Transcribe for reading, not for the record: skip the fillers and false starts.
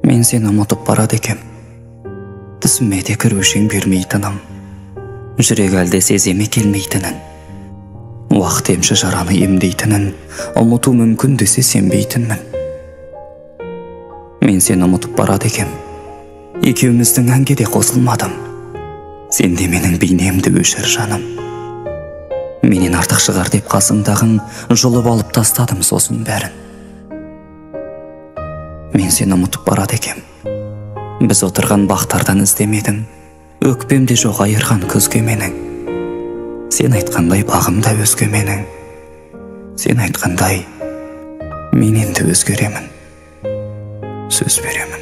Мен сені ұмытып барады екем. Түсіме де кірушің бермейтінім. Жүрек әлде сеземе келмейтінін. Уақыт емші жараны емдейтінін, ұмыту мүмкін десе сенбейтінмін. Мен сені ұмытып барады екем. Екеуміздің әнге де қосылмадым. Сен де менің бейнемді өшір жаным. Менен артық шығар деп қасымдағың жұлып алып тастадым сосын бәрін. Мен сені ұмытып барады екем. Біз отырған бақтардан іздемедім. Өкпем де жоқ айырған күзге менің. Сен айтқандай бағым да өзге менің. Сен айтқандай мен енді өзгеремін. Сөз беремін.